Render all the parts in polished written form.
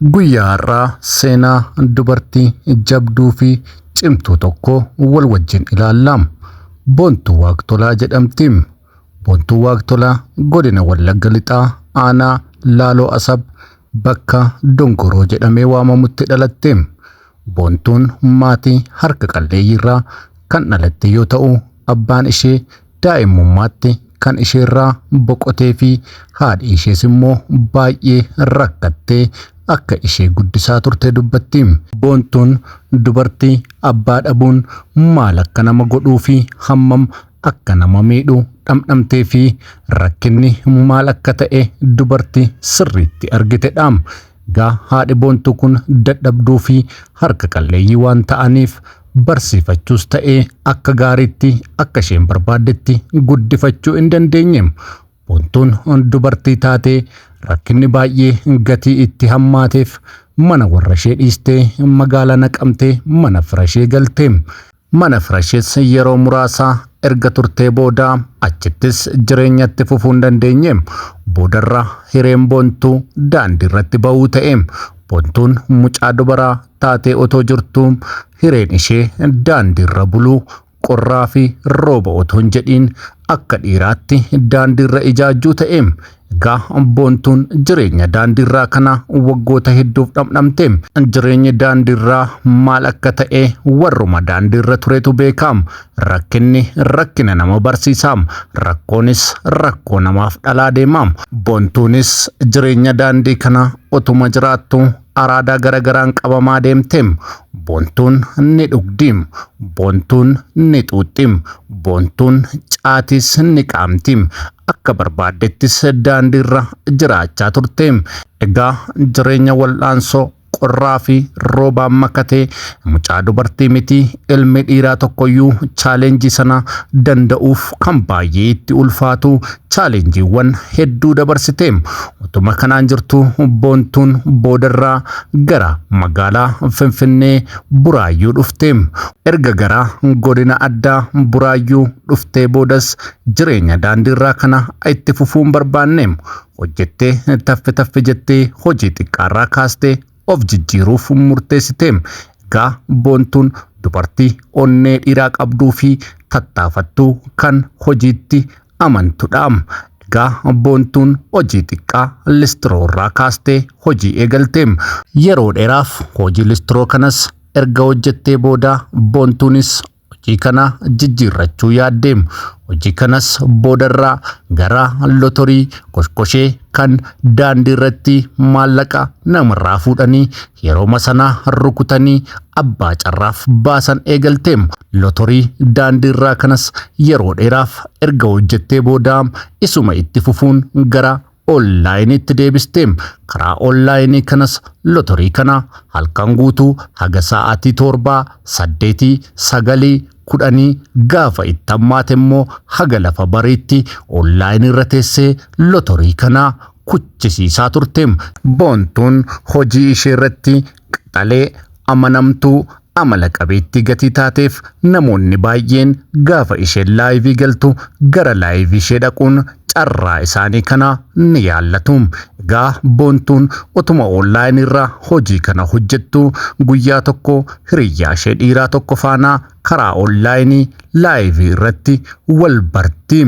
Guyyaa har'aa seenaa dubartii jabduu fi cimtuu tokko wal wajjin ilaalla. Boontuu Waaqtolaa jedhamti. Boontuu Waaqtolaa godina Wallagga Lixaa aanaa Laaloo Asab bakka Dongoroo jedhamee waamamutti dhalatte. Boontuun maatii harka qalleeyyiirraa kan dhalatte yoo ta'u, abbaan ishee daa'imummaatti kan isheerraa boqotee fi haadhi ishees immoo baay'ee rakkattee akka ishee guddisaa turte dubbatti. Boontuun dubartii abbaa dhabuun maal akka nama godhuu fi hammam akka nama miidhu dhamdhamtee fi rakkinni maal akka ta'e dubartii sirriitti argitedha. Egaa haadhi Boontuu kun dadhabduu fi harka qalleeyyii waan ta'aniif barsiifachuus ta'ee akka gaariitti akka isheen barbaaddetti guddifachuu hin dandeenye. Boontuun dubartii taatee rakkinni baay'ee gatii itti hammaateef mana warra ishee dhiistee magaalaa Naqamtee mana fira ishee galte. Mana fira ishees yeroo muraasaa erga turtee booda achittis jireenyatti fufuu hin dandeenye. Boodarra hireen Boontuu daandii irratti ba'uu ta'e. Boontuun mucaa dubaraa taatee otoo jirtuu hireen ishee daandii irra buluu qorraa fi rooba otoo hin jedhiin akka dhiiraatti daandii irra ijaajjuu ta'e. Egaa Boontuun jireenya daandiirraa kana waggoota hedduuf dhamdhamte. Jireenyi daandiirraa maal akka ta'e warruma daandiirra turetu beeka. Rakkinni rakkina nama barsiisa. Rakkoonis rakkoo namaaf dhalaa deema. Boontuunis jireenya daandii kana otuma jiraattu araadaa garagaraan qabamaa deemte. Boontuun ni dhugdi. Boontuun ni xuuxxi. Boontuun caatis ni qaamti. Akka barbaaddettis daandiirra jiraachaa turte. Egaa jireenya wal'aansoo qorraa fi roobaan makatee mucaa dubartii miti ilmi dhiiraa tokkoyyuu chaalenjii sana danda'uuf kan baay'ee itti ulfaatu chaalenjiiwwan hedduu dabarsite. Utuma kanaan jirtu Boontuun boodarraa gara magaalaa Finfinnee Buraayyuu dhufte. Erga gara godina addaa Buraayyuu dhuftee boodas jireenya daandiirraa kana itti fufuu hin barbaanne. Hojjettee taffe taffe jettee hojii xiqqaarraa kaastee of jijjiiruuf murteessite. Egaa Boontuun dubartii onnee dhiiraa qabduu fi tattaafattuu kan hojiitti amantudha. Egaa Boontuun hojii xiqqaa listiroo irraa kaastee hojii eegalte. Yeroo dheeraaf hojii listiroo kanas erga hojjettee booda Boontuunis hojii kana jijjiirrachuu yaadde. Hojii kanas boodarraa gara lotorii koshkoshee kan daandii irratti maallaqa namarraa fuudhanii yerooma sana rukutanii abbaa carraaf baasan eegalte. Lotorii daandii irraa kanas yeroo dheeraaf erga hojjettee booda isuma itti fufuun gara onlaayiniitti deebiste. Karaa onlaayinii kanas lotorii kana halkan guutuu haga sa'aatii 7, 8, 9, 10 gaafa itti hammaate immoo haga lafa bariitti onlaayinii irra teessee lotorii kana kuchisiisaa turte. Boontuun hojii ishee irratti qaxalee amanamtuu amala qabeettii gatii taateef namoonni baay'een gaafa isheen laayivii galtu gara laayivii ishee dhaquun carraa isaanii kana ni yaallatu. Egaa Boontuun otuma onlaayinii irra hojii kana hojjettu guyyaa tokko hiriyyaa ishee dhiiraa tokko faana karaa onlaayinii laayivii irratti wal barti.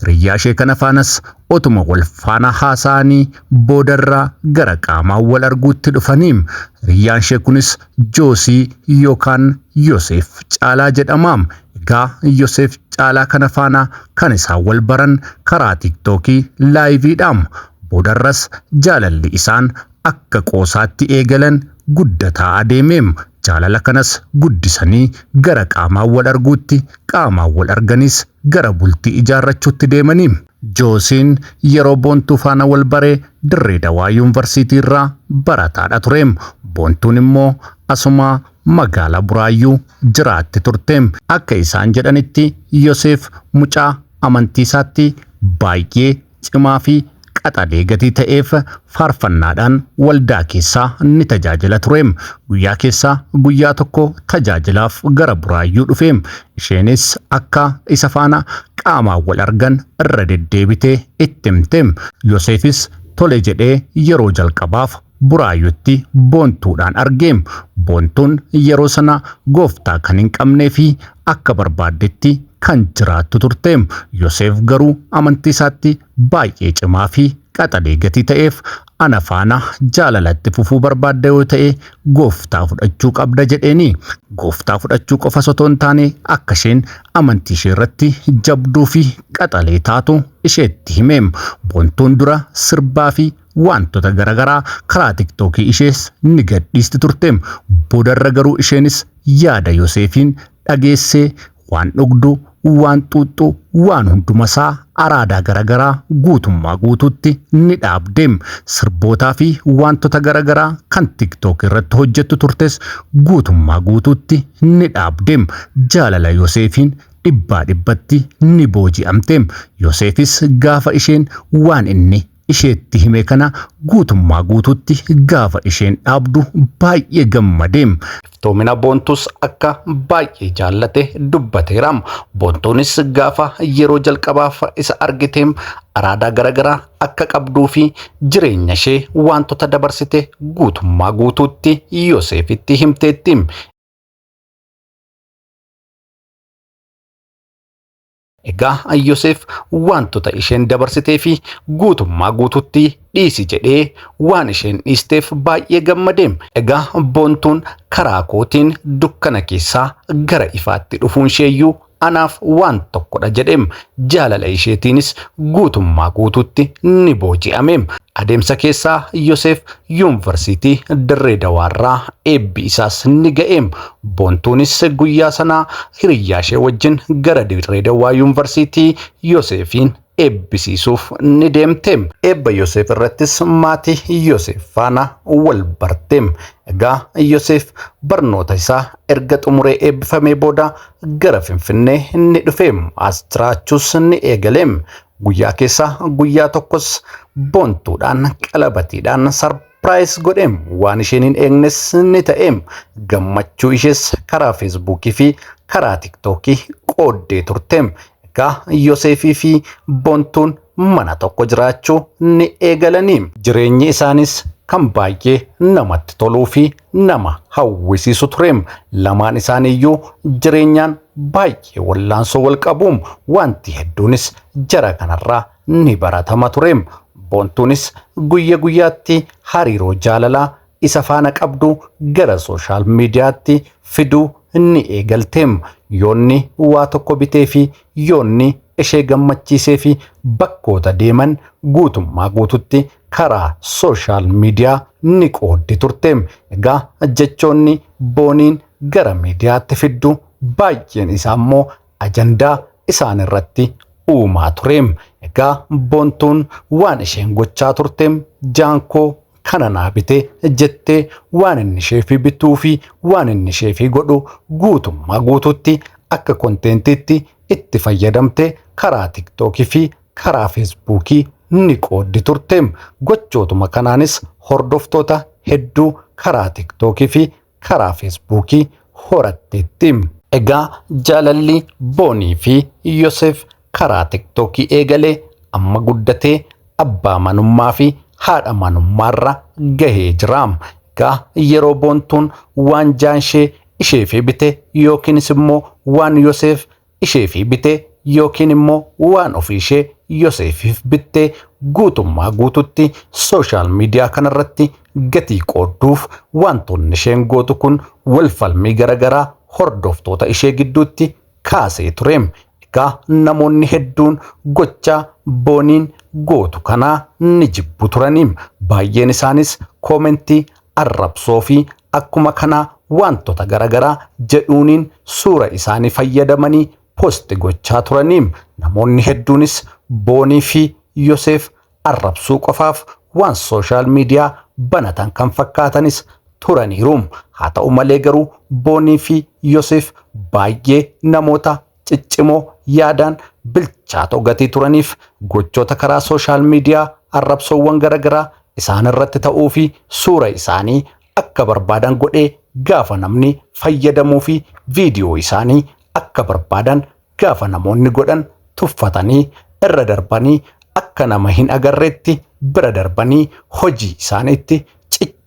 Hiriyyaa ishee kana faanas otuma wal faana haasa'anii boodarra gara qaamaan wal arguutti dhufanii. Hiriyyaan ishee kunis Joosii yookaan Yoseef Caalaa jedhama. Egaa Yoseef Caalaa kana faana kan isaan wal baran karaa Tiiktookii laayiviidha. Boodarras jaalalli isaan akka qoosaatti eegalan guddataa adeeme. Jaalala kanas guddisanii gara qaamaan wal arguutti, qaamaan wal arganis gara bultii ijaarrachuutti deemanii. Joosiin yeroo Boontuu faana wal bare Dirree Dawaa Yuunivarsiitii irraa barataadha ture. Boontuun immoo asuma magaalaa Buraayyuu jiraatti turte. Akka isaan jedhanitti Yoseef mucaa amantiisaatti baay'ee cimaa fi qaxalee gatii ta'eef faarfannaadhaan waldaa keessaa ni tajaajila ture. Guyyaa keessaa guyyaa tokko tajaajilaaf gara Buraayyuu dhufe. Isheenis akka isa faana qaamaan wal argan irra deddeebitee itti himte. Yoseefis tole jedhee yeroo jalqabaaf Buraayyuutti Boontuudhaan argeem. Boontuun yeroo sana gooftaa kan hin qabnee fi akka barbaaddetti kan jiraattu turteem. Yoseef garuu amantii isaatti baay'ee cimaa fi qaxalee gatii ta'eef ana faana jaalalatti fufuu barbaadda yoo ta'e gooftaa fudhachuu qabda jedheeni. Gooftaa fudhachuu qofa osoo hin taane akka isheen amantii ishee irratti jabduu fi qaxalee taatu isheetti himeem. Boontuun dura sirbaa fi wantoota garaagaraa karaa tiktookii ishees ni gadhiisti turteem. Boodarra garuu isheenis yaada Yoseefiin dhageessee waan dhugdu, waan xuuxxu, waan hundumasaa araadaa garaagaraa guutummaa guutuutti ni dhaabdeem. Sirbootaa fi wantoota garaagaraa kan tiktook irratti hojjettu turtes guutummaa guutuutti ni dhaabdeem. Jaalala Yoseefiin dhibbaa dhibbatti ni booji'amteem. Yoseefis gaafa isheen waan inni isheetti hime kana guutummaa guutuutti gaafa isheen dhaabdu baay'ee gammadeem. Iftoomina Boontus akka baay'ee jaallate dubbateeraam. Boontuunis gaafa yeroo jalqabaaf isa argiteem araadaa garaagaraa akka qabduu fi jireenya ishee wantoota dabarsite guutummaa guutuutti Yoseefitti himteetti. Egaa Yoseef wantoota isheen dabarsitee fi guutummaa guutuutti dhiisi jedhee waan isheen dhiisteef baay'ee gammadeem. Egaa Boontuun karaa kootiin dukkana keessaa gara ifaatti dhufuun isheeyyuu anaaf waan tokkodha jedheem. Jaalala isheetiinis guutummaa guutuutti ni booji'ameem. Adeemsa keessaa Yoseef yuunivarsiitii Dirree Dawaarraa eebbi isaas ni ga'eem. Boontuunis guyyaa sanaa hiriyyaa ishee wajjin gara Dirree Dawaa yuunivarsiitii Yoseefiin eebbisiisuuf ni deemteem. Eebba Yoseef irrattis maatii Yoseef faana wal barteem. Egaa Yoseef barnoota isaa erga xumuree eebbifamee booda gara Finfinnee ni dhufeem. As jiraachuus ni eegaleem. Guyyaa keessaa guyyaa tokkos Boontuudhaan qalabatiidhaan sarpiraayis godheem. Waan isheen hin eegnes ni ta'eem. Gammachuu ishees karaa feesbuukii fi karaa tiktookii qooddee turteem. Egaa Yoseefii fi Boontuun mana tokko jiraachuu ni eegalanii. Jireenyi isaanis kan baay'ee namatti toluu fi nama hawwisiisu tureem. Lamaan isaaniiyyuu jireenyaan baay'ee wallaansoo wal qabuum. Wanti hedduunis jara kanarraa ni baratama tureem. Boontuunis guyya guyyaatti hariiroo jaalalaa isa faana qabdu gara sooshaal miidiyaatti fiduu ni eegalteem. Yoonni waa tokko bitee fi yoonni ishee gammachiisee fi bakkoota deeman guutummaa guututti karaa sooshaal miidiyaa ni qooddi turteem. Egaa jechoonni Booniin gara miidiyaatti fiddu baay'een isaa immoo ajandaa isaan irratti uumaa tureem. Egaa Boontuun waan isheen gochaa turteem jaankoo kana naa bite jettee waan inni isheefi bituu fi waan inni isheefi godhu guutummaa guutuutti akka konteentiitti itti fayyadamte karaa tiktookii fi karaa feesbuukii ni qooddi turteem. Gochootuma kanaanis hordoftoota hedduu karaa tiktookii fi karaa feesbuukii horatteetti. Egaa jaalalli Boonii fi Yoseef karaa tiktookii eegalee amma guddatee abbaa manummaa fi haadha manummaarra gahee jira. Egaa yeroo Boontuun waan jaanshee isheefi bite yookiinis immoo waan Yoseef isheefi bite yookiin immoo waan ofii ishee Yoseefiif bitte guutummaa guututti sooshaal miidiyaa kanarratti gatii qoodduuf wantoonni isheen gootu kun wal falmii garaagaraa hordoftoota ishee gidduutti kaasee tureem. Egaa namoonni hedduun gocha Booniin gootu kanaa ni jibbu turaniim. Baay'een isaanis koomentii arrabsoo fi akkuma kanaa wantoota garaagaraa jedhuuniin suura isaanii fayyadamanii poosti gochaa turaniim. Namoonni hedduunis Boonii fi Yoseef arrabsuu qofaaf waan sooshaal miidiyaa banatan kan fakkaatanis turaniiru. Haa ta'u malee garuu Boonii fi Yoseef baay'ee namoota ciccimoo yaadaan bilchaatoo gatii turaniif gochoota karaa sooshaal miidiyaa arrabsoowwan garaagaraa isaan irratti ta'uu fi suura isaanii akka barbaadan godhee gaafa namni fayyadamuu fi viidiyoo isaanii akka barbaadan gaafa namoonni godhan tuffatanii irra darbanii akka nama hin agarreetti bira darbanii hojii isaaniitti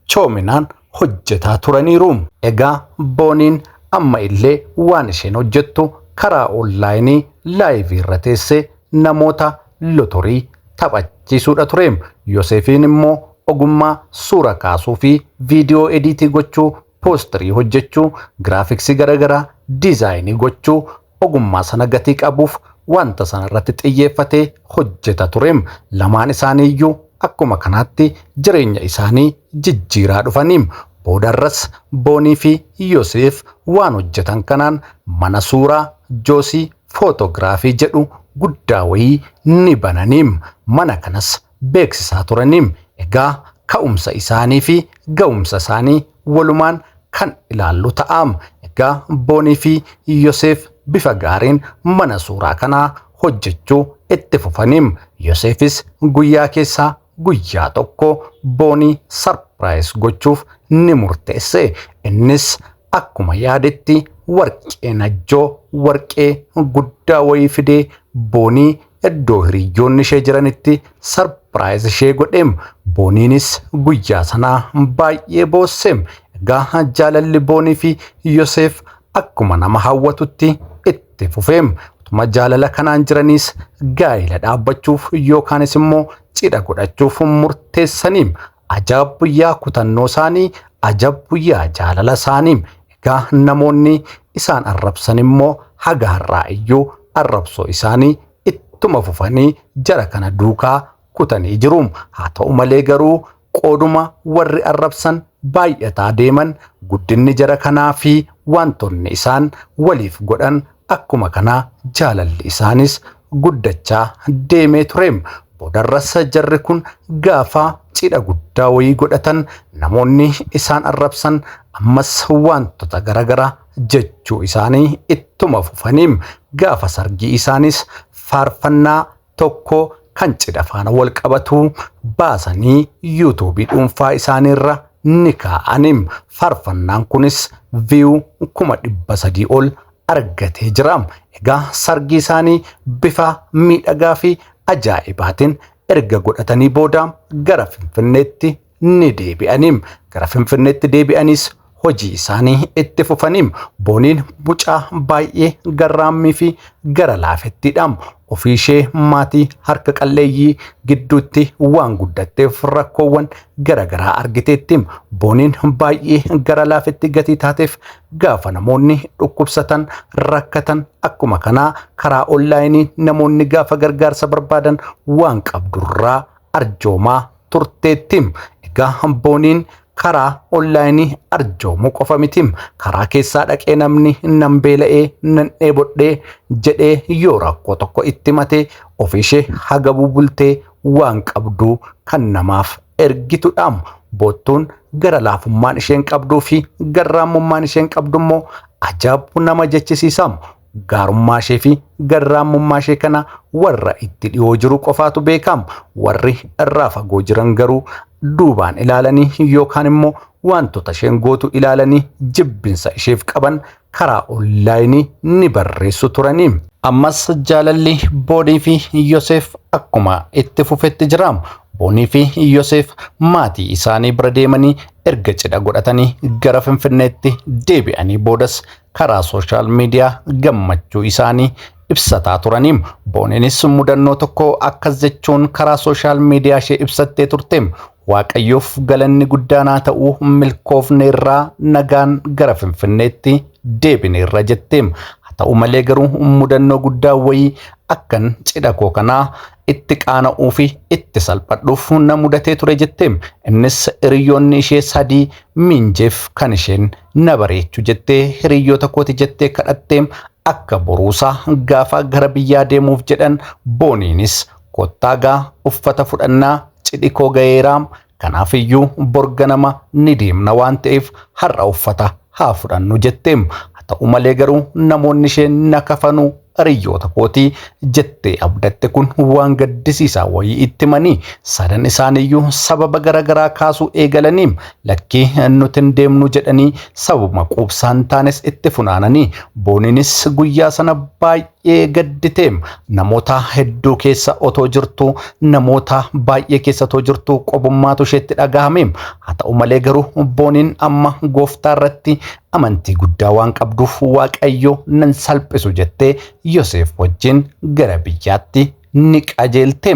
cichoominaan hojjetaa turaniiru. Egaa Booniin amma illee waan isheen hojjettu karaa onlaayinii laayivii irra teessee namoota lotorii taphachiisuudha ture. Yoseefiin immoo ogummaa suura kaasuu fi viidiyoo ediitii gochuu, poosterii hojjechuu, giraafiksii garaagaraa diizaayinii gochuu ogummaa sana gatii qabuuf wanta sana irratti xiyyeeffatee hojjeta ture. Lamaan isaanii iyyuu akkuma kanaatti jireenya isaanii jijjiiraa dhufanii. Boodarras Boonii fi Yoseef waan hojjetan kanaan mana suuraa Joosii Footogiraafii jedhu guddaa wayii ni bananiim. Mana kanas beeksisaa turaniim. Egaa ka'umsa isaanii fi ga'umsa isaanii walumaan kan ilaallu ta'aam. Egaa Boonii fi Yoseef bifa gaariin mana suuraa kanaa hojjechuu itti fufaniim. Yoseefis guyyaa keessaa guyyaa tokko Boonii sarpiraayis gochuuf ni murteesse. Innis akkuma yaadetti warqee najjoo warqee guddaa wayii fidee Boonii iddoo hiriyyoonni ishee jiranitti sarpiraayis ishee godheem. Booniinis guyyaa sanaa baay'ee boosseem. Egaa jaalalli Boonii fi Yoseef akkuma nama hawwatutti itti fufeem. Utuma jaalala kanaan jiraniis gaa'ela dhaabbachuuf yookaanis immoo cidha godhachuuf murteessaniim. Ajab yaa kutannoo isaanii, ajab yaa jaalala isaanii. Egaa namoonni isaan arrabsan immoo haga har'aa iyyuu arrabsoo isaanii ittuma fufanii jara kana duukaa kutanii jiru. Haa ta'u malee garuu qooduma warri arrabsan baay'ataa deeman guddinni jara kanaa fi wantoonni isaan waliif godhan akkuma kanaa jaalalli isaanis guddachaa deemee ture. Boodarras jarri kun gaafa cidha guddaa wayii godhatan namoonni isaan arrabsan ammas wantoota garaagaraa jechuu isaanii ittuma fufaniim. Gaafa sargii isaanis faarfannaa tokko kan cidha faana wal qabatu baasanii yuutuubii dhuunfaa isaaniirra ni kaa'aniim. Faarfannaan kunis viyuu 300,000 ol argatee jira. Egaa sargii isaanii bifa miidhagaa fi ajaa'ibaatiin erga godhatanii booda gara Finfinneetti ni deebi'aniim. Gara Finfinneetti deebi'anis hojii isaanii itti fufaniim. Booniin mucaa baay'ee garraammii fi gara laafettiidha. Ofii ishee maatii harka qalleeyyii gidduutti waan guddatteef rakkoowwan garaagaraa argiteetti. Booniin baay'ee gara laafetti gatii taateef gaafa namoonni dhukkubsatan rakkatan akkuma kanaa karaa onlaayinii namoonni gaafa gargaarsa barbaadan waan qabdurraa arjoomaa turteetti. Egaa Booniin karaa onlaayinii arjoomuu qofa miti. Karaa keessaa dhaqee namni nan beela'ee nan dheebodhee jedhee yoo rakkoo tokko itti matee ofiishee hagabuu bultee waan qabduu kan namaaf ergitudha. Boottuun gara laafummaan isheen qabduu fi garraamummaan isheen qabdu immoo ajaa'ibu nama jechisiisa. Gaarummaa ishee fi garraamummaa ishee kana warra itti dhiyoo jiru qofaatu beekama. Warri irraa fagoo jiran garuu duubaan ilaalanii yookaan immoo wantoota isheen gootu ilaalanii jibbinsa isheef qaban karaa onlaayinii ni barreessu turanii. Ammas jaalalli Boonii fi Yoseef akkuma itti fufetti jira. Boonii fi Yoseef maatii isaanii bira deemanii erga cidha godhatanii gara Finfinneetti deebi'anii boodas karaa sooshaal miidiyaa gammachuu isaanii ibsataa turanii. Booniinis mudannoo tokko akkas jechuun karaa sooshaal miidiyaa ishee ibsattee turte. Waaqayyoof galanni guddaan haa ta'u, milkoofneerraa nagaan gara Finfinneetti deebineerra jette. Haa ta'u malee garuu mudannoo guddaa wayii akkan cidha koo kanaa itti qaana'uu fi itti salphadhuuf na mudatee ture jette. Innis hiriyoonni ishee sadii miinjeef kan isheen na bareechu jettee hiriyoota kooti jettee kadhattee akka boruusaa gaafa gara biyyaa deemuuf jedhan Booniinis kottaa gaa uffata fudhannaa cidhi koo ga'eeraa, kanaafiyyuu borga nama ni deemna waan ta'eef har'a uffata haa fudhannu jetteem. Haa ta'u malee garuu namoonni isheen na kafanuu hiriyoota kootii jettee abdatte kun waan gaddisiisaa wayii itti himanii sadan isaaniiyyuu sababa garaagaraa kaasuu eegalanii lakkii nuti hin deemnu jedhanii sababuma quubsaan taanes itti funaananii Booniinis guyyaa sana baay'ee baay'ee gaddite. Namoota hedduu keessa otoo jirtu, namoota baay'ee keessa otoo jirtu qobummaatu isheetti dhagahame. Haa ta'u malee garuu Booniin amma gooftaa irratti amantii guddaa waan qabduuf Waaqayyo nan salphisu jettee Yoseef wajjin gara biyyaatti ni qajeelte.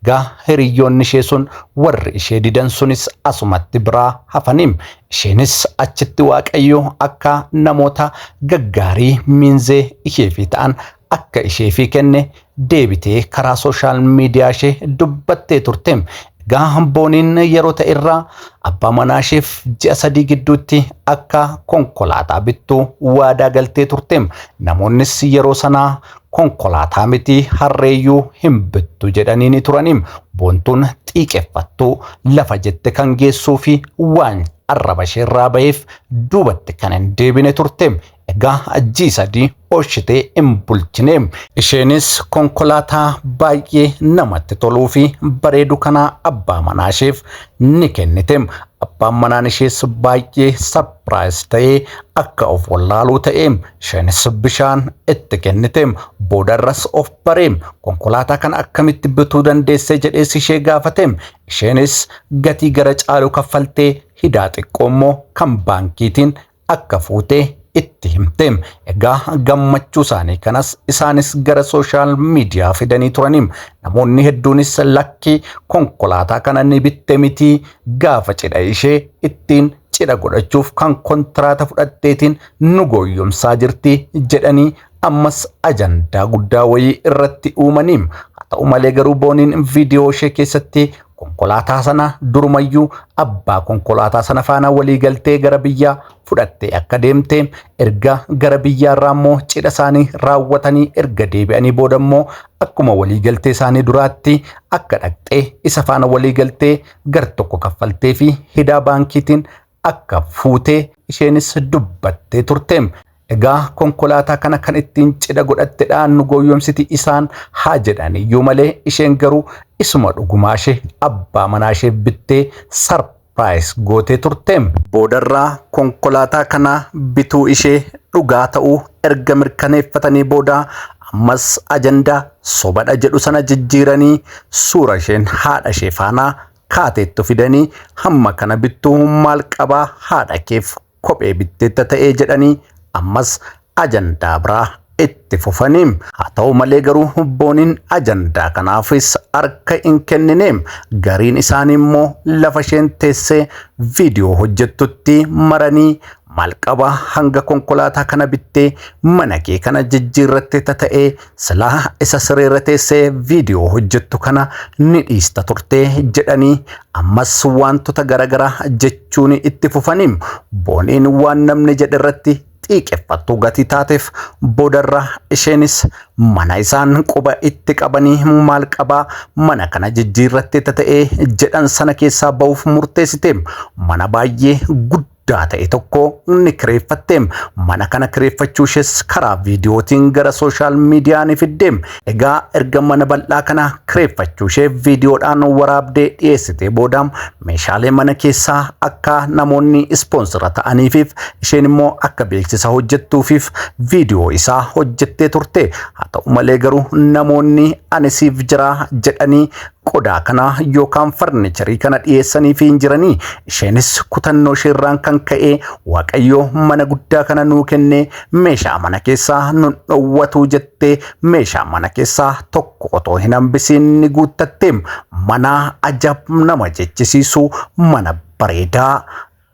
Egaa hiriyyoonni ishee sun warri ishee didan sunis asumatti biraa hafaniim. Isheenis achitti Waaqayyo akka namoota gaggaarii miinzee isheefii ta'an akka isheefii kenne deebitee karaa social media ishee dubbattee turte. Egaa Booniin yeroo ta'e irraa abbaa manaa isheef ji'a 3 gidduutti akka konkolaataa bittu waadaa galtee turte. Namoonnis yeroo sanaa konkolaataa miti harreeyyuu hin bittu jedhanii ni turaniim. Boontuun xiiqeffattuu lafa jette kan geessuu fi waan arraba isheerraa baheef duubatti kan hin deebine turte. Egaa ji'i 3 oshitee hin bulchine. Isheenis konkolaataa baay'ee namatti toluu fi bareedu kana abbaa manaa isheef ni kennite. Abbaan manaan ishees baay'ee surprise ta'ee akka of wallaaluu ta'e. Isheenis bishaan itti kennite. Boodarras of baree konkolaataa kana akkamitti bituu dandeesse jedhees ishee gaafate. Isheenis gatii gara caalu kaffaltee hidaa xiqqoo immoo kan baankiitiin akka fuute itti himte. Egaa gammachuu isaanii kanas isaanis gara social media fidanii turaniim. Namoonni hedduunis lakki konkolaataa kana ni bitte miti, gaafa cidha ishee ittiin cidha godhachuuf kan kontiraata fudhatteetiin nu gooyyomsaa jirti jedhanii ammas ajandaa guddaa wayii irratti uumaniim. Haa ta'u malee garuu Booniin viidiyoo ishee keessatti konkolaataa sana durumayyuu abbaa konkolaataa sana faana walii galtee gara biyyaa fudhattee akka deemte, erga gara biyyaarraa immoo cidha isaanii raawwatanii erga deebi'anii booda immoo akkuma walii galtee isaanii duraatti akka dhaqxee isa faana walii galtee gar tokko kaffaltee fi hidaa baankiitiin akka fuutee isheenis dubbattee turte. Egaa konkolaataa kana kan ittiin cidha godhattedha nu gooyyomsiti isaan haa jedhan iyyuu malee isheen garuu isuma dhugumaa ishee abbaa manaa ishee bittee surprise gootee turte. Boodarraa konkolaataa kana bituu ishee dhugaa ta'uu erga mirkaneeffatanii booda ammas ajandaa sobadha jedhu sana jijjiiranii suura isheen haadha ishee faanaa kaateettu fidanii hamma kana bittuu maal qabaa, haadha keef kophee bitteetta ta'ee jedhanii ammas ajandaa biraa itti fufaniim. Haa ta'u malee garuu Booniin ajandaa kanaafis harka hin kennineem. Gariin isaanii immoo lafa isheen teessee viidiyoo hojjettutti maranii maal qaba, hanga konkolaataa kana bittee mana kee kana jijjiirratte ta'ee silaa isa sireerra teessee viidiyoo hojjettu kana ni dhiista turtee jedhanii ammas wantoota garaagaraa jechuun itti fufaniim. Booniin waan namni jedhe irratti xiiqeffattuu gatii taateef boodarra isheenis mana isaan quba itti qabanii maal qabaa, mana kana jijjiirratte ta'ee jedhan sana keessaa ba'uuf murteessite. Mana baay'ee guddaa ta'e tokko ni kireeffatte. Mana kana kireeffachuu ishees karaa viidiyootiin gara social media ni fidde. Egaa erga mana bal'aa kana kireeffachuu ishee viidiyoodhaan waraabdee dhiyeessite booda meeshaalee mana keessaa akka namoonni sponsor ta'aniifiif isheen immoo akka beeksisa hojjettuufiif viidiyoo isaa hojjettee turte. Haa ta'u malee garuu namoonni ani siif jira jedhanii qodaa kana yookaan furniture kana dhiyeessanii fi hin jiranii. Isheenis kutannoo isheerraan kan ka'e Waaqayyo mana guddaa kana nuu kenne, meeshaa mana keessaa nun dhowwatu jettee meeshaa mana keessaa tokko otoo hin hambisiin ni guuttatte. Mana ajab nama jechisiisu, mana bareedaa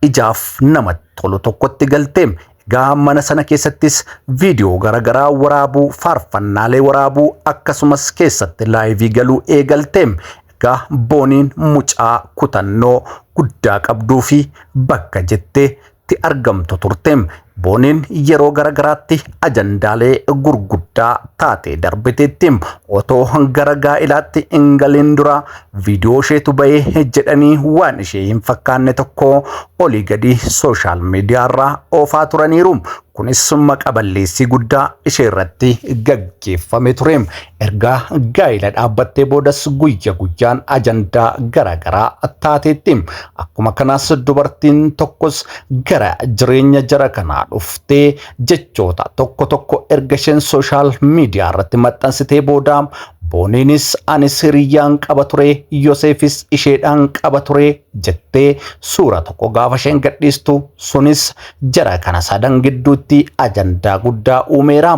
ijaaf namatti tolu tokkotti galte. Egaa mana sana keessattis viidiyoo garaagaraa waraabuu, faarfannaalee waraabuu, akkasumas keessatti live galuu eegalte. Egaa Booniin mucaa kutannoo guddaa qabduu fi bakka jettee itti argamtu turte. Booniin yeroo garaagaraatti ajandaalee gurguddaa taate darbiteetti. Otoo gara gaa'ilaatti hin galin dura viidiyoo isheetu bahee jedhanii waan ishee hin fakkaanne tokko olii gadi social media irraa oofaa turaniiru. Kunis maqa balleessii guddaa ishee irratti gaggeeffame ture. Erga gaa'ila dhaabbattee boodas guyya guyyaan ajandaa garaagaraa taateetti. Akkuma kanas dubartiin tokkos gara jireenya jara kanaa dhuftee jechoota tokko tokko erga isheen social media irratti maxxansitee booda, Booniinis "Anis hiriyyaan qaba ture, Yoseefis isheedhaan qaba ture" jettee suura tokko gaafa isheen gadhiistu, sunis jara kana sadan gidduutti ajandaa guddaa uumeera.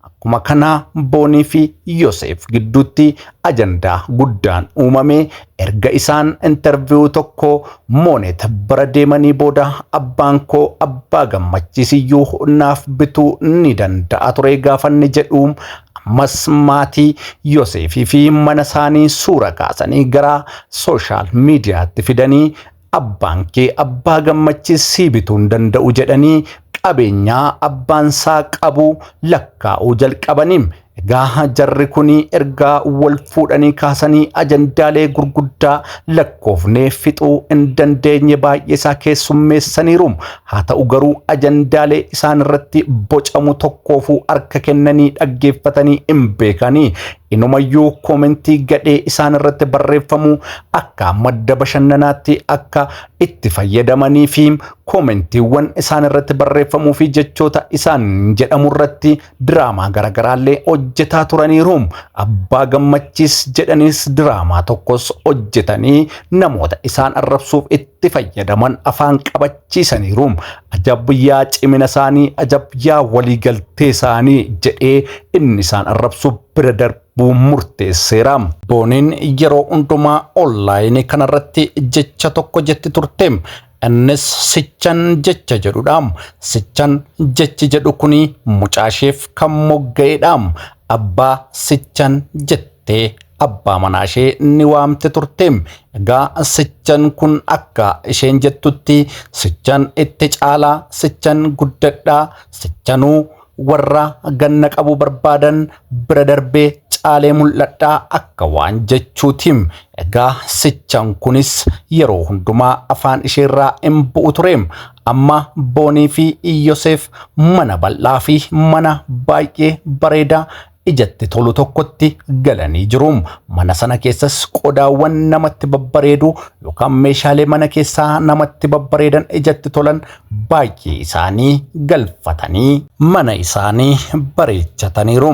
Akkuma kana Boonii fi Yoseef gidduutti ajandaa guddaan uumame erga isaan interview tokko Moonet bira deemanii booda, "Abbaan koo Abbaa Gammachiisiyyuu naaf bituu ni danda'a ture" gaafanni jedhu, ammas maatii Yoseefii fi mana isaanii suura kaasanii gara social mediatti fidanii, "Abbaan kee Abbaa Gammachiis sii bituu hin danda'u" jedhanii qabeenyaa abbaan isaa qabu lakkaa'uu jalqabanii. Egaa jarri kun ergaa wal fuudhanii kaasanii ajandaalee gurguddaa lakkoofnee fixuu hin dandeenye baay'ee isaa keessummeessaniiru. Haa ta'u garuu ajandaalee isaan irratti bocamu tokkoofuu harka kennanii dhaggeeffatanii hin beekanii. Inumayyuu koomentii gadhee isaan irratti barreeffamu akka madda bashannanaatti akka itti fayyadamanii fi koomentiiwwan isaan irratti barreeffamuu fi jechoota isaan jedhamu irratti diraamaa garaagaraallee hojjetaa turaniiru. Abbaa Gammachiis jedhaniis diraamaa tokkos hojjetanii namoota isaan arrabsuuf itti fayyadaman afaan qabachiisaniiru. "Ajabyaa cimina isaanii, ajabyaa waliigaltee isaanii" jedhee inni isaan arrabsuuf bira darbuu murteesseera. Booniin yeroo hundumaa onlaayinii kanarratti jecha tokko jetti turte. Innis "Sichan" jecha jedhudha. "Sichan" jechi jedhu kuni mucaasheef kan mogga'edha. "Abbaa Sichan" jettee abbaa manaa ishee ni waamte turte. Egaa Sichan kun akka isheen jettutti Sichan itti caalaa, Sichan guddadhaa, Sichanuu warra ganna qabu barbaadan bira darbee caalee mul'adhaa akka waan jechuuti. Egaa Sichan kunis yeroo hundumaa afaan isheerraa hin bu'u ture. Amma Boonii fi Yoseef mana bal'aa fi mana baay'ee bareedaa ijatti tolu tokkotti galanii jiru. Mana sana keessas qodaawwan namatti babbareedu yookaan meeshaalee mana keessaa namatti babbareedan, ijatti tolan baay'ee isaanii galfatanii mana isaanii bareechataniiru.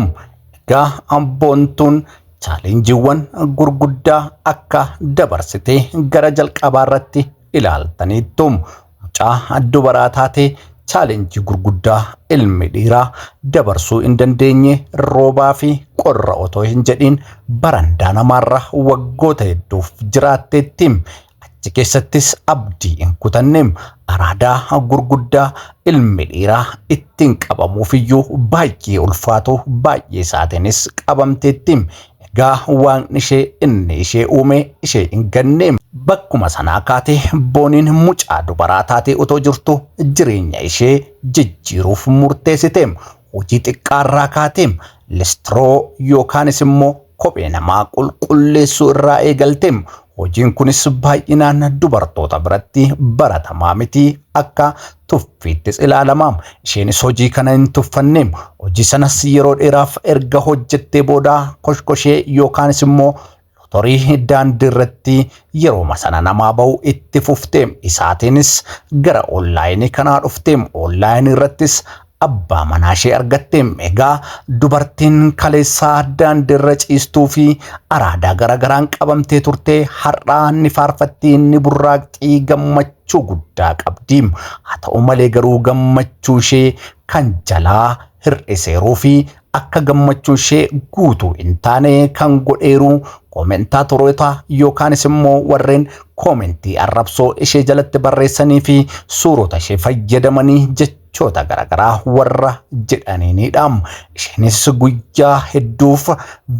Egaa Boontuun challengeiiwwan gurguddaa akka dabarsitee gara jalqabaa irratti ilaaltaniittu. Mucaa dubaraa taatee challenge gurguddaa ilmi dhiiraa dabarsuu hin dandeenye, roobaa fi qorra otoo hin jedhiin barandaa namaarra waggoota hedduuf jiraatteetti. Achi keessattis abdii hin kutanne. Araadaa gurguddaa ilmi dhiiraa ittiin qabamuufiyyuu baay'ee ulfaatu baay'ee isaatiinis qabamteetti. Egaa Waaqni ishee inni ishee uume ishee hin ganne. Bakkuma sanaa kaatee Booniin mucaa dubaraa taatee otoo jirtu jireenya ishee jijjiiruuf murteessite. Hojii xiqqaarraa kaatee listiroo yookaanis immoo kophee namaa qulqulleessuu irraa eegalte. Hojiin kunis baay'inaan dubartoota biratti baratamaa miti, akka tuffiittis ilaalama. Isheenis hojii kana hin tuffanne. Hojii sanas yeroo dheeraaf erga hojjettee booda koshkoshee yookaanis immoo lotorii daandii irratti yeroo sana namaa bahu itti fufte. Isaatiinis gara onlaayinii kanaa dhufte. Onlaayinii irrattis abbaa manaa ishee argatte. Egaa dubartiin kaleessaa daandii irra ciistuu fi araadaa garaagaraan qabamtee turte har'aa ni faarfatti, ni burraaqxii, gammachuu guddaa qabdi. Haa ta'u malee garuu gammachuu ishee kan jalaa hir'iseeruu fi akka gammachuu ishee guutuu hin taane kan godheeru commentatoroota yookaanis immoo warreen koomentii arrabsoo ishee jalatti barreessanii fi suurota ishee fayyadamanii jechoota garaagaraa warra jedhaniinidha. Isheenis guyyaa hedduuf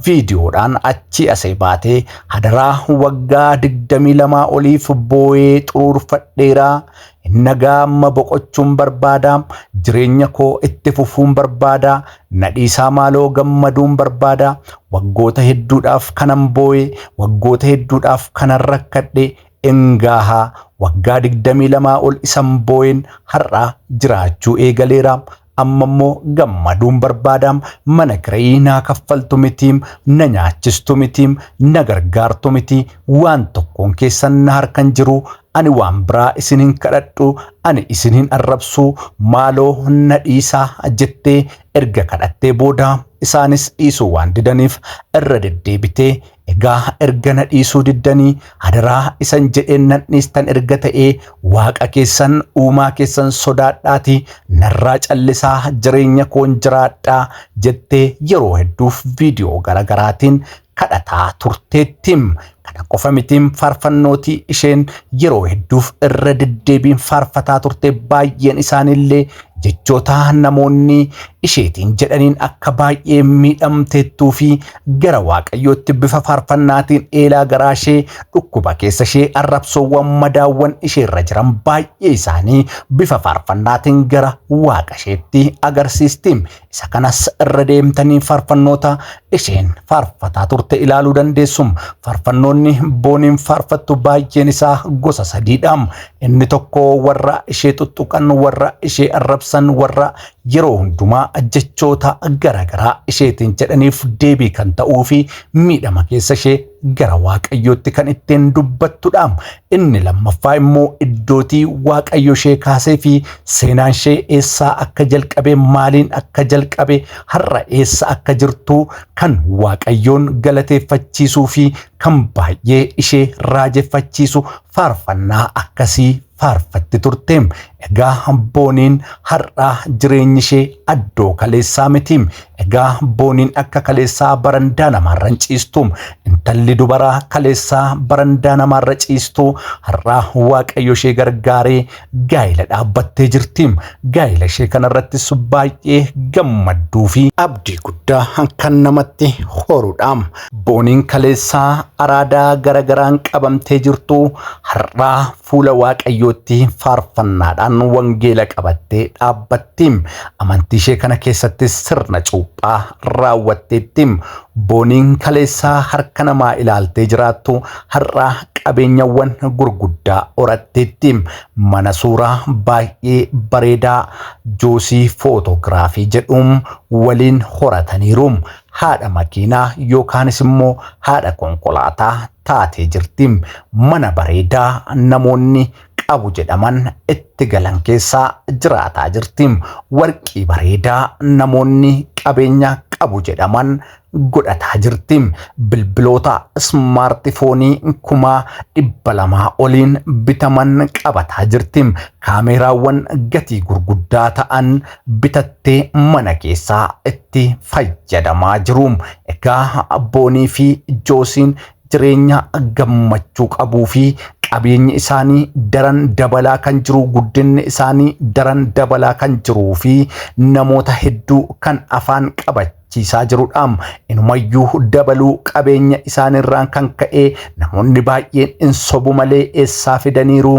viidiyoodhaan achi asee baatee, "Hadaraa, waggaa 22 oliif boo'ee xuruurfadheeraa. Nagaa amma boqochuun barbaada. Jireenya koo itti fufuun barbaada. Nadhiisaa maaloo, gammaduun barbaada. Waggoota hedduudhaaf kanan boo'e, waggoota hedduudhaaf kanan rakkadhe engaahaa. Waggaa 22 ol isan boo'een har'a jiraachuu eegaleera. Amma immoo gammaduun barbaadaam, mana kirayii naa kaffaltu mitiim, na nyaachistu mitiim, na gargaartu miti, waan tokkoon keessan na harkan jiru, ani waan biraa isin hin kadhadhu, ani isin hin arrabsu, maaloo na dhiisaa jettee erga kadhattee booda isaanis dhiisuu waan didaniif irra deddeebitee, egaa erga na dhiisuu diddanii, hadaraa isan jedheen nan dhiistan erga ta'ee, waaqa keessan uumaa keessan sodaadhaati narraa callisaa, jireenya koon jiraadhaa jettee yeroo hedduuf viidiyoo garagaraatiin kadhataa turteettim. Kana qofa mitiin, faarfannootii isheen yeroo hedduuf irra deddeebiin faarfataa turte baay'een isaaniillee jechoota namoonni isheetiin jedhaniin akka baay'ee miidhamteettuu fi gara Waaqayyootti bifa faarfannaatiin eelaa garaa ishee, dhukkuba keessa ishee, arrabsoowwan, madaawwan isheerra jiran baay'ee isaanii bifa faarfannaatiin gara Waaqa isheetti agarsiisti. Isa kanas irra deemtanii faarfannoota isheen faarfataa turte ilaaluu dandeessu. Faarfannoonni Booniin faarfattu baay'een isaa gosa sadiidha. Inni tokko warra ishee tuttuqan, warra ishee arrabsan, warra yeroo hundumaa jechoota garaagaraa isheetiin jedhaniif deebii kan ta'uu fi miidhama keessa ishee gara Waaqayyootti kan ittiin dubbattudha. Inni lammaffaa immoo iddootii Waaqayyo ishee kaasee fi seenaan ishee eessaa akka jalqabe, maaliin akka jalqabe, har'a eessa akka jirtu kan Waaqayyoon galateeffachiisuu fi kan baay'ee ishee raajeffachiisu faarfannaa akkasii faarfatti turte. Egaa Booniin har'a jireenyi ishee addoo kaleessaa miti. Egaa Booniin akka kaleessaa barandaa namaarra hin ciistu. Intalli dubaraa kaleessaa barandaa namaarra ciistu har'a Waaqayyo ishee gargaaree gaa'ila dhaabbattee jirti. Gaa'ila ishee kanarrattis baay'ee gammadduu fi abdii guddaa kan namatti horudha. Booniin kaleessaa araadaa garagaraan qabamtee jirtu har'a fuula Waaqayyootti faarfannaadhaan wangeela qabattee dhaabbatti. Amantii ishee kana keessattis sirna cuuphaa raawwatteetti. Booniin kaleessaa harka namaa ilaaltee jiraattu har'a qabeenyawwan gurguddaa horatteetti. Mana suuraa baay'ee bareedaa Joosii Footoogiraafii jedhuun waliin horataniiru. Haadha makiinaa yookaanis immoo haadha konkolaataa taatee jirti. Mana bareedaa namoonni qabu jedhaman itti galan keessaa jiraataa jirti. Warqii bareedaa namoonni qabeenya qabu jedhaman godhataa jirti. Bilbiloota ismaartifoonii 200,000 oliin bitaman qabataa jirti. Kaameeraawwan gatii gurguddaa ta'an bitattee mana keessaa itti fayyadamaa jiru. Egaa Boonii fi Joosiin jireenya gammachuu qabuu fi qabeenyi isaanii daran dabalaa kan jiru, guddinni isaanii daran dabalaa kan jiruu fi namoota hedduu kan afaan qabachiisaa jirudha. Inumayyuu dabaluu qabeenya isaaniirraan kan ka'e namoonni baay'een in sobu malee eessaa fidaniiru,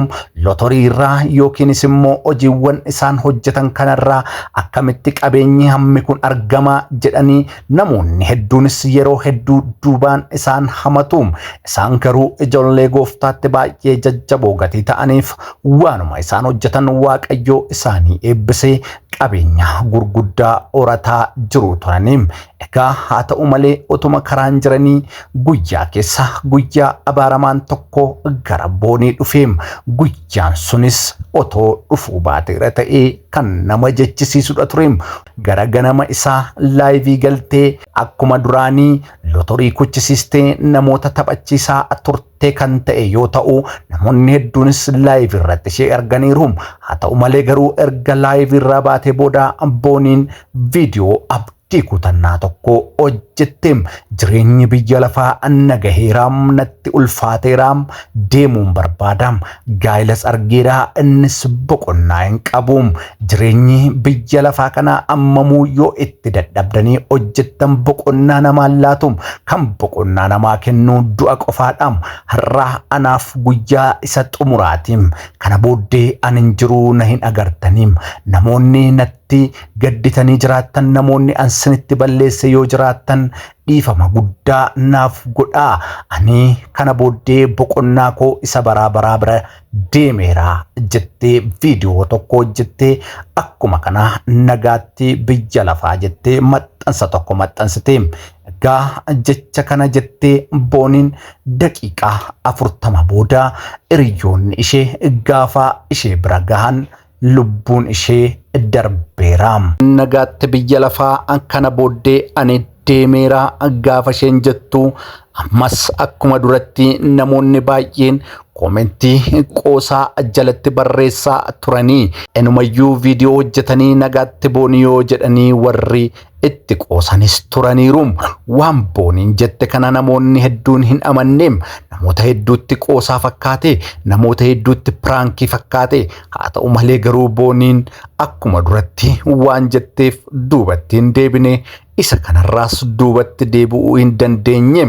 lotorii irraa yookiinis immoo hojiiwwan isaan hojjetan kanarraa akkamitti qabeenyi hammi kun argama jedhanii namoonni hedduunis yeroo hedduu duubaan isaan hamatu. Isaan garuu ijoollee gooftaatti baay'ee jajjaboo gatii ta'aniif waanuma isaan hojjetan Waaqayyoo isaanii eebbisee qabeenya gurguddaa horataa jiru turanii. Egaa haa ta'u malee otuma karaan jiranii guyyaa keessa guyyaa abaaramaan tokko gara Boonii dhufee, guyyaan sunis otoo dhufuu baateera ta'ee kan nama jechisiisudha ture. Gara ganama isaa laayivii galtee akkuma duraanii lotorii kuchisiistee namoota taphachiisaa turte kan ta'e yoo ta'u, namoonni hedduunis laayivii irratti ishee arganiiru. Haa ta'u malee garuu erga laayivii irraa baatee booda Booniin viidiyoo abdii kutannaa tokko hojjette. Jireenyi biyya lafaa na gaheeraam, natti ulfaateeraam, deemuun barbaadaam, gaa'ilas argeeraa, innis boqonnaa hin qabu. Jireenyi biyya lafaa kana ammamuu yoo itti dadhabdanii hojjettan boqonnaa namaan laatu, kan boqonnaa namaa kennu du'a qofaadha. Har'a anaaf guyyaa isa xumuraatiin, kana booddee ani hin jiru, na hin agartaniim. Namoonni natti gadditanii jiraattan, namoonni an sinitti balleesse yoo jiraattan, jirtan dhiifama guddaa naaf godhaa. Ani kana booddee boqonnaa koo isa baraa baraa bira deemeera jettee viidiyoo tokko hojjettee akkuma kana nagaatti biyya lafaa jettee maxxansa tokko maxxansite. Egaa jecha kana jettee Booniin daqiiqaa 40 booda hiriyoonni ishee gaafa ishee bira gahan lubbuun ishee darbeera. Nagaatti biyya lafaa, kana booddee ani deemeera gaafa isheen jettu ammas akkuma duratti namoonni baay'een koomentii qoosaa jalatti barreessaa turanii, enumayyuu viidiyoo hojjetanii nagaatti Boonii yoo jedhanii warri itti qoosanis turaniiru. Waan Booniin jette kana namoonni hedduun hin amanneem. Namoota hedduutti qoosaa fakkaate, namoota hedduutti piraankii fakkaate. Haa ta'u malee garuu Booniin akkuma duratti waan jetteef duubatti hin deebine, isa kanarraas duubatti deebi'uu hin dandeenye.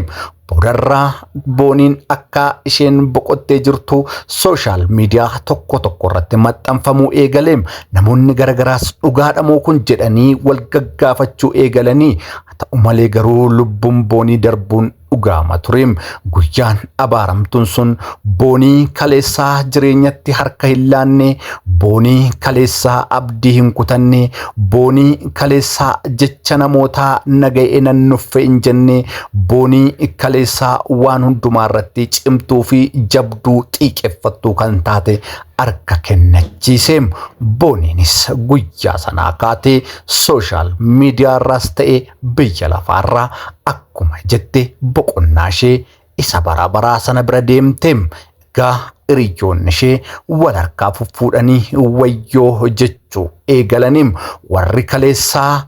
Boodarraa Booniin akka isheen boqottee jirtu social media tokko tokko irratti maxxanfamuu eegaleem. Namoonni garagaraas dhugaadha moo kun jedhanii wal gaggaafachuu eegalanii, haa ta'u malee garuu lubbuun Boonii darbuun dhugaama tureem. Guyyaan abaaramtuun sun Boonii kaleessaa jireenyatti harka hin laanne, Boonii kaleessaa abdii hin kutanne, Boonii kaleessaa jecha namootaa naga'ee nan nuffe hin jenne, Boonii kaleessaa waan hundumaa irratti cimtuu fi jabduu xiiqeffattuu kan taate harka kennachiiseem. Booniinis guyyaa sanaa kaatee social media irraas ta'e biyya lafaarraa akkuma jette boqonnaa ishee isa bara baraa sana bira deemteem. Egaa hiriyoonni ishee wal harkaa fuffuudhanii wayyoo jechuu eegalaniim. Warri kaleessaa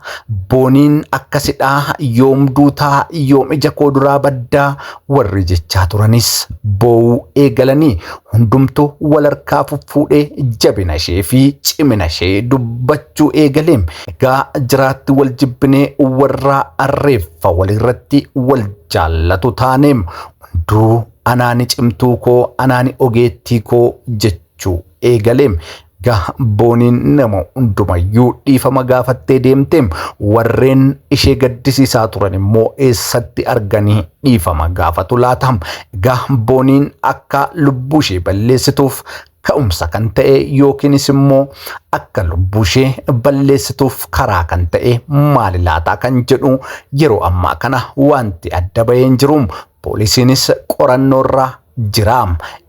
Booniin akkasidhaa, yoom duutaa, yoom ija koo duraa baddaa warri jechaa turanis boo'uu eegalanii, hundumtuu wal harkaa fuffuudhee jabina ishee fi cimina ishee dubbachuu eegaleem. Egaa jiraatti wal jibbinee warra reeffa walirratti wal jaallatu taaneem. Hunduu anaani cimtuu koo, anaani ogeettii koo jechuu eegaleem. Egaa Booniin nama hundumayyuu dhiifama gaafattee deemteem. Warreen ishee gaddisiisaa turan immoo eessatti arganii dhiifama gaafatu laata? Egaa Booniin akka lubbuu ishee balleessituuf ka'umsa kan ta'e yookiinis immoo akka lubbuu ishee balleessituuf karaa kan ta'e maali laataa kan jedhu yeroo ammaa kana wanti adda bahee hin jiru. Poolisiinis qorannoorra jira.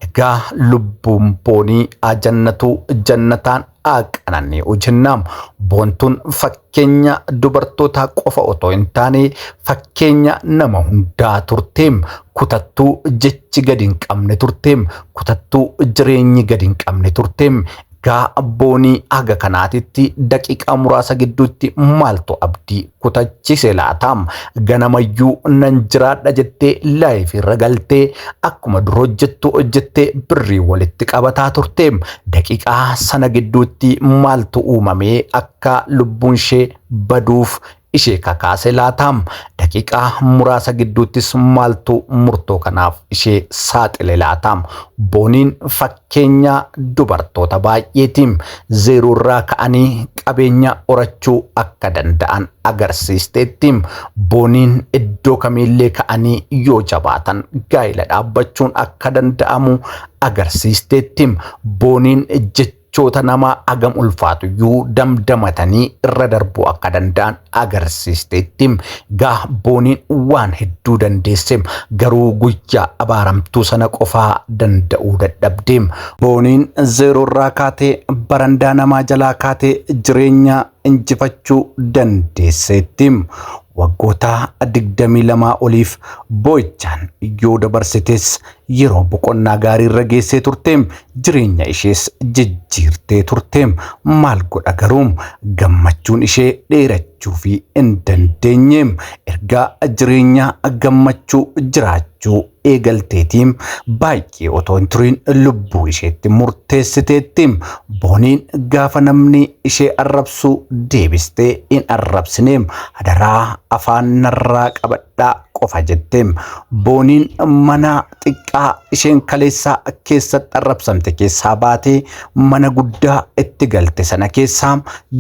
Egaa lubbuun Boonii jannatu jannataan haa qanani'u jenna. Boontuun fakkeenya dubartootaa qofa otoo hin taane fakkeenya nama hundaa turteem. Kutattuu jechi gadi hin qabne turteem. Kutattuu jireenyi gadi hin qabne turteem. Egaa Boonii haga kanaatitti daqiiqaa muraasa gidduutti maaltu abdii kutachise laata? Ganamayyuu nan jiraadha jettee live irra galtee akkuma dur hojjettu hojjettee birrii walitti qabataa turte. Daqiiqaa sana gidduutti maaltu uumamee akka lubbuun ishee baduuf ishee kakaase laata? Daqiiqaa muraasa gidduuttis maaltu murtoo kanaaf ishee saaxile laata? Booniin fakkeenya dubartoota baay'eetiin zeeroorraa ka'anii qabeenya horachuu akka danda'an agarsiisteetti. Booniin iddoo kamiillee ka'anii yoo jabaatan gaa'ela dhaabbachuun akka danda'amu agarsiisteetti. Booniin jechoota namaa hagam ulfaatu iyyuu damdamatanii irra darbuu akka danda'an agarsiisteetti. Gaa Booniin waan hedduu dandeesse, garuu guyyaa abaaramtuu sana qofaa danda'uu dadhabde. Booniin zeeroorraa kaatee, barandaa namaa jalaa kaatee jireenya injifachuu dandeesseetti. Waggoota 22 oliif boo'ichaan yoo dabarsites yeroo boqonnaa gaarii irra geessee turte, jireenya ishees jijjiirtee turte. Maal godha garuu, gammachuun ishee dheerachuu fi hin dandeenye. Ergaa jireenya gammachuu jiraachuu eegalteetiin baay'ee otoo hin turin lubbuu isheetti murteessiteetti. Booniin gaafa namni ishee arrabsu deebistee hin arrabsine. Hadaraa afaan narraa qabadhaa qofa jette. Booniin mana xiqqaa isheen kaleessaa keessatti arrabsamte keessaa baatee mana guddaa itti galte sana keessaa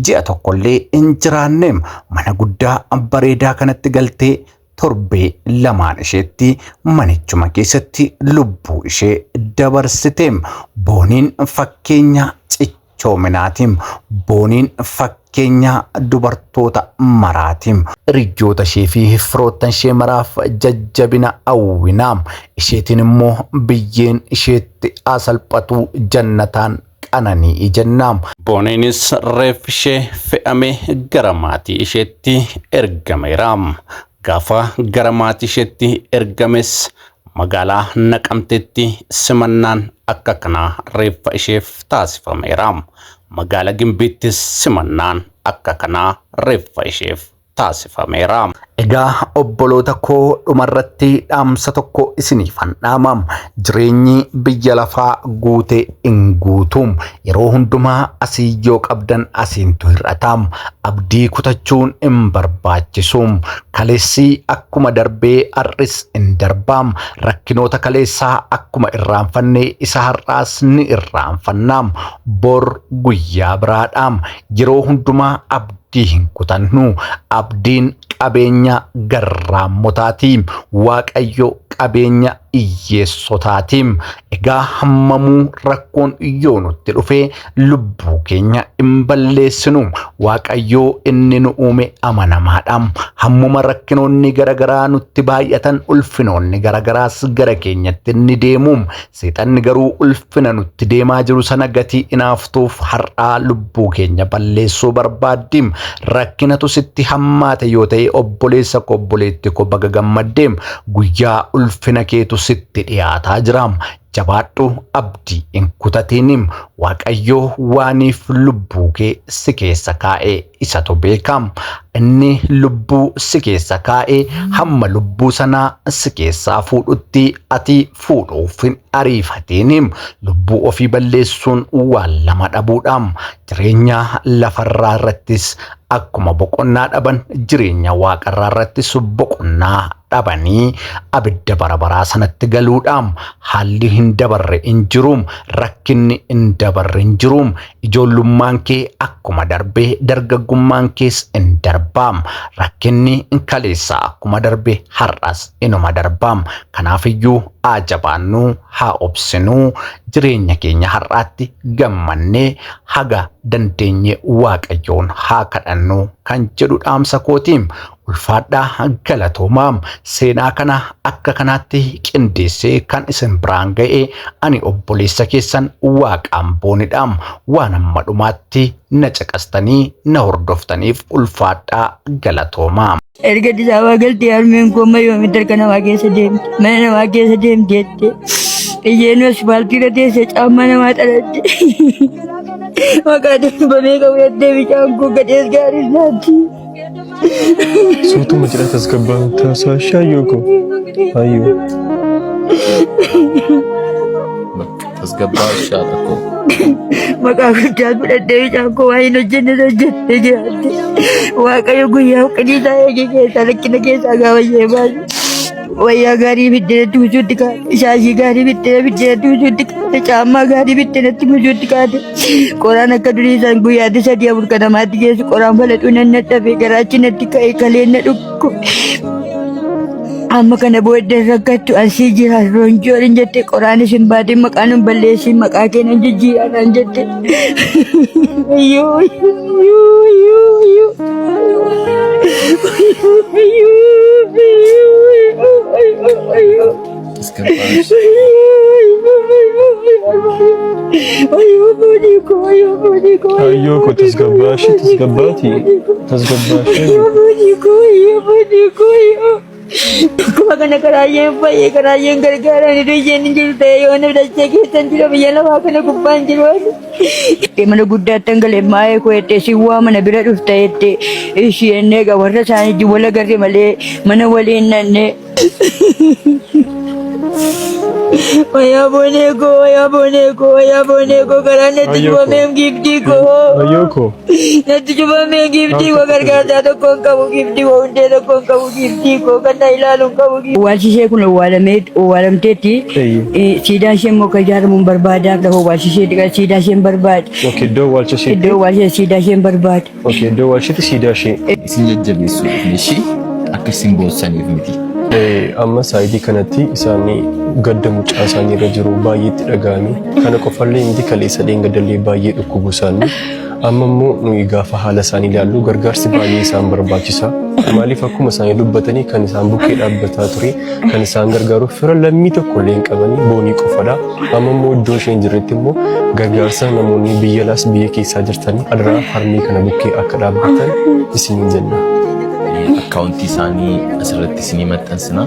ji'a tokkollee hin jiraanne. Mana guddaa bareedaa kanatti galtee torbee lamaan isheetti manichuma keessatti lubbuu ishee dabarsite. Booniin fakkeenya cichoominaati. Booniin fakkeenya dubartoota maraati. Hiriyoota ishee fi firoottan ishee maraaf jajjabina hawwina. Isheetiin immoo biyyeen isheetti haa salphatu jannataan qanani'i jenna. Booniinis reeffi ishee fe'amee gara maatii isheetti ergameera. Gaafa gara maatii isheetti ergames magaalaa Naqamteetti simannaan akka kanaa reeffa isheef taasifameera. Magaalaa Gimbiittis simannaan akka kanaa reeffa isheef taasifameera. Egaa obboloota koo dhumarratti dhaamsa tokko isiniifan dhaama. Jireenyi biyya lafaa guute hin guutu. Yeroo hundumaa asii yoo qabdan asiintu hir'ata. Abdii kutachuun hin barbaachisu. Kaleessi akkuma darbee har'is hin darba. Rakkinoota kaleessaa akkuma irraanfanne isa har'aas ni irraanfanna. Bor guyyaa biraadha. Yeroo hundumaa abdii hin kutannu. Abdiin qabeenya garraammotaati. Waaqayyo qabeenya hiyyeessotaati. Egaa hammamuu rakkoon yoo nutti dhufe lubbuu keenya hin balleessinu. Waaqayyo inni nu uume amanamaadha. Hammuma rakkinoonni garaagaraa nutti baay'atan ulfinoonni garaagaraas gara keenyatti ni deemu. Seexanni garuu ulfina nutti deemaa jiru sana gatii inaaftuuf har'aa lubbuu keenya balleessuu barbaaddi. Rakkinatu sitti hammaate yoo ta'e obboleessa koo obboleetti koo baga gammaddee guyyaa ulfina keetu sitti dhiyaataa jira. Jabaadhu abdii hin kutatiin. Waaqayyo waaniif lubbuu kee si keessa kaa'e isatu beeka. Inni lubbuu si keessa kaa'e hamma lubbuu sanaa si keessaa fuudhutti ati fuudhuuf hin ariifatiin. Lubbuu ofii balleessuun waan lama dhabuudha. Jireenya lafarraa irrattis akkuma boqonnaa dhaban jireenya waaqarraa irrattis boqonnaa dhabanii abidda bara baraa sanatti galuudha. Haalli hin dabarre hin jiru. Rakkinni hin dabarre hin jiru. Ijoollummaan kee akkuma darbe dargaggummaan kees hin darba. Rakkinni kaleessa akkuma darbe har'as inuma darba. Kanaafiyyuu haa jabaannu, haa obsinu. Jireenya keenya har'aatti gammannee haga dandeenye Waaqayyoon haa kadhannu kan jedhu dhaamsa kootiin. Ulfaadhaa galatoomaa. Seenaa kana akka kanaatti qindeessee kan isin biraan ga'e ani obboleessa keessan Waaqaan Boonidha. Waan amma dhumaatti na caqastanii na hordoftaniif ulfaadhaa galatoomaa. Erga Addis Ababaa galtee harmeen koo amma yoomitti harka namaa keessa deemti mana namaa keessa deemti jette. Isheen asfaaltii irra teessee caammaa namaa xalatte. Maqaa darbamee qabu jettee bishaan koo gadhees gaariis naatti. Suutuma jedha tasgabbaa taasaa shaayyoo koo. Ayyoo. Tasgabbaa shaadha koo. Maqaa guddaa fudhadhee bishaan koo waa hin hojjenne hojjettee jiraatte. Waaqayyo guyyaa qiniisaa eegee keessaa rakkina keessaa gaafa ishee baase. Wayyaa gaarii biddeenatti buusuutti kaate. Shaashii gaarii biddeen biddeenatti buusuutti kaate. Caammaa gaarii biddeenatti buusuutti kaate. Qoraan akka durii isaan guyyaatti sadii afur kan namaatti geessu qoraan falaxuu nan dadhabe garaachi natti ka'e kaleen na dhukku. Amma kana booddee rakkattu asii jira ronjoon jette qoraan isin baatee maqaan hin balleessin maqaa kee nan jijjiiraa naan jette. Ayyoo ayyoo ayyoo ayyoo. Ayyoo koo tasgabbaa ishee tasgabbaati. Tasgabbaa ishee. Akkuma kana karaayyeen fayyee karaayyeen gargaaraan iddoo isheen hin jiru ta'e yoo namni dachee keessan jira biyya lafaa kana gubbaan jiru. Mana guddaatti hangalee maayee koo jettee si waa mana bira dhufta jettee ishii ennee egaa warra isaanii wajjin wal agarre malee mana waliin nannee. Wayaa boonee koo wayaa boonee koo wayaa boonee koo karaan natti Ayyoo koo. cufameem giiftii koo. Ayyoo koo. Natti cufamee giiftii koo gargaarsaa tokko hin qabu giiftii koo hundee tokko hin qabu giiftii koo kan na ilaalu hin qabu. Owwaalchi ishee kun owwaalamteetti Eeyyee. siidaan ishee immoo akka ijaaramu hin barbaada lafa owwaalchi ishee siidaa ishee hin barbaada. Okay, iddoo awwaalcha isheetti. Iddoo owwaalcha siidaa ishee hin barbaada. Okay, iddoo awwaalcha isheetti siidaa ishee. Isin jajjabeessuuf ishee akka Akka isin boossaniif miti. Amma saayidii kanatti isaan gadda mucaa isaanii irra jiru baay'ee itti dhaga'ame. Kana qofallee miti, kaleessa dheengadallee baay'ee dhukkubu isaanii. Amma immoo nuyi gaafa haala isaanii ilaallu gargaarsi baay'ee isaan barbaachisa. Maaliif, akkuma isaanii dubbatanii, kan isaan bukkee dhaabbataa ture, kan isaan gargaaru fira lammii tokko illee hin qabanii, Boonii qofadha. Amma immoo iddoo isheen jirretti immoo gargaarsa namoonni biyya alaas biyya keessaa jirtanii adaraa harmee kana bukkee akka dhaabbatan isiniin jenna. Akkaawuntii isaanii asirratti isinii maxxansina.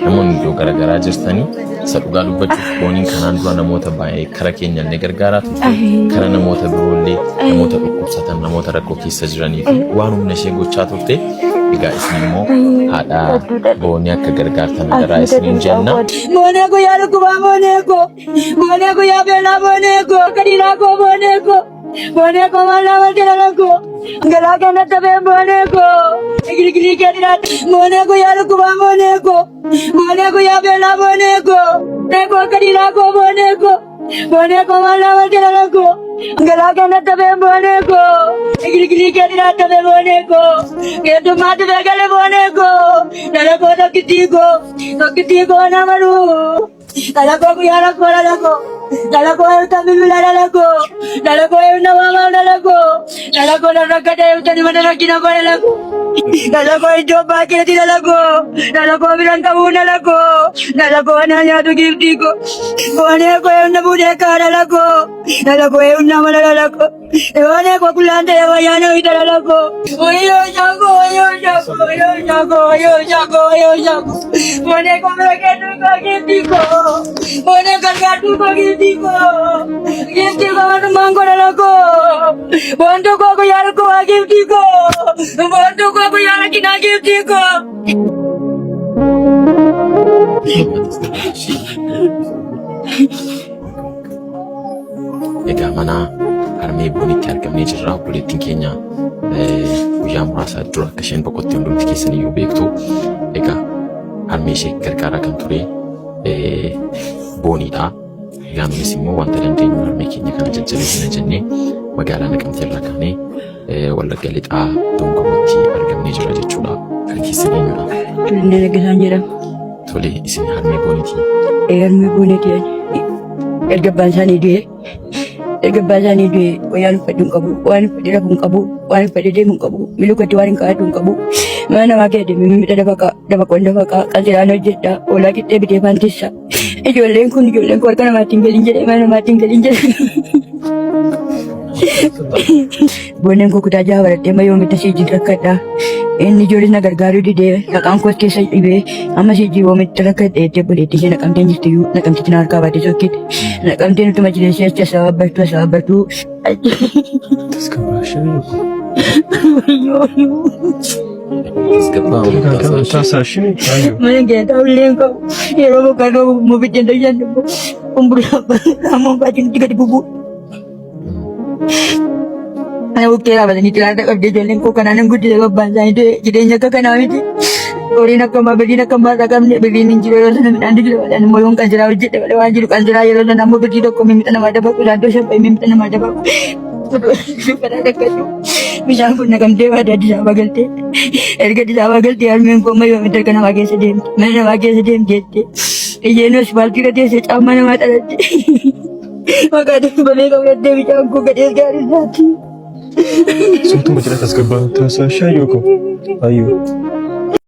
Namoonni iddoo garaagaraa jirtanii, isa dhugaa dubbachuuf, Booniin kanaan dura namoota baay'ee kara keenya illee gargaaraa turte. Kara namoota biroollee namoota dhukkubsatan, namoota rakkoo keessa jiranii fi waan humna ishee gochaa turte. Egaa isin immoo haadha Boonii akka gargaartan adaraa isiniin jenna. Boonee guyyaa dhukkubaa, boonee koo. Boonee guyyaa beelaa, boonee koo. Akka dhiiraa koo, boonee koo. Boonee koo, maal nama jedhan koo. Galaa kennatti hafeen, boonee koo. Gilgilii kee dhiraatti. Boonee guyyaa dhukkubaa, boonee koo. Boonee guyyaa beelaa, boonee koo. Boonee koo, akka dhiiraa koo, boonee koo. Boonee koo, maal nama jedhan koo. Galaa kennatti hafeen, boonee koo. Gilgilii kee dhiraatti hafee, boonee koo. Keetummaatti beekale, boonee koo. Dhala koo, tokkittii koo. Tokkittii koo nama dhuu. Dhala koo, guyyaa rakkoo dhala koo. Dhala koo, eewta bilbila dhala koo. Dhala koo, eewna waamaa dhala koo. Dhala koo, nan rakkata eewtani mana rakkina koo dhala koo. Dhala koo, iddoo abbaa keetii dhala koo. Dhala koo, biran qabuu dhala koo. Dhala koo, anaa nyaatu giiftii koo. Boonee koo, eewna fuudhee kaa dhala koo. Dhala koo, eewna mana dhala koo. Boonee koo, kullaan ta'e wayyaa na wita dhala koo. Wayyoo jaakoo, wayyoo jaakoo, wayyoo jaakoo, wayyoo jaakoo, wayyoo jaakoo. Boonee koo, bira keetuu koo, giiftii koo. Boonee, gargaartuu koo, giiftii koo. Giiftii koo, walumaan koo, dhala koo. Boontuu koo, guyyaa dhukkubaa, giiftii koo. Boontuu koo, guyyaa rakkinaa, giiftii koo. Egaa mana harmee Boonitti argamnee jirra. Obboleettiin keenya guyyaa muraasa dura akka isheen boqotte hundumti keessan iyyuu beektu. Egaa harmee ishee gargaaraa kan ture Booniidha. Egaa nunis immoo wanta dandeenyu harmee keenya kana jajjabeessina jennee magaalaa Naqamtee irraa kaanee Wallagga Lixaa Dongorootti argamnee jirra jechuudha. Kan keessan eenyudha? Inni Naggasaan jedhama. Tole, isin harmee Booniiti. Harmee Booniiti. Erga abbaan isaanii du'e, erga abbaan isaanii du'e, wayyaan uffadhu hin qabu, waan uffadhe rafu hin qabu, waan uffadhe deemu hin qabu, milukatti waan hin kaa'adhu hin qabu. Mana namaa keessa deemee miidha dafaqaa, dafaqoon dafaqaa, qansiraan hojjedha, hoolaa qixxee bitee faantissa. Ijoolleen kun, ijoolleen kun harka namaatti hin galin jedhee, mana namaatti hin galin jedhee. Booneen koo kutaa 6 baradhee amma yoomitti asii ijji rakkadha. Inni ijoollis na gargaaruu didee, maqaan koos keessa dhibee, amma asii ijji yoomitti rakkadhe jettee, obboleettii ishee Naqamteen jirti iyyuu Naqamtitti na harkaa baatee sokkite. Naqamteen utuma jireessee achi asababbartuu asababbartuu. Mana keessa ullee hin qabu. Yeroo bokkaan roobu immoo biddeen tolchan immoo umburaa raammoon baatiin gadi bubu. Ana bukkee dhaabatanii xiraarra qabdee, ijoolleen koo kanaan hin guddise, abbaan isaanii du'e, jireenya akka kanaa miti. Horiin akka ammaa, birriin akka ammaa irraa qabne, birriin hin jiru yeroo sana, midhaan jiru malee, immoo yoon qansiraa hojjedhe malee waan jiru qansiraa yeroo sana ammoo birrii tokko mimmixa namaa dabaqu, isaan shabbee mimmixa namaa dabaqu. Karaa rakkatu bishaan kun Naqamtee baatee Addis Ababa galtee, erga Addis Ababa galtee harmeen koo amma yoomitti harka namaa keessa deemte, mana namaa keessa deemte jettee, isheen asfaaltii irra teessee caammaa namaa xalatte. Maqaa darbamee qabdattee, bishaan koo gadhee gaarii isaati. Suutuma jedha, tasgabbaa taasaa shaayoo koo. Ayyoo.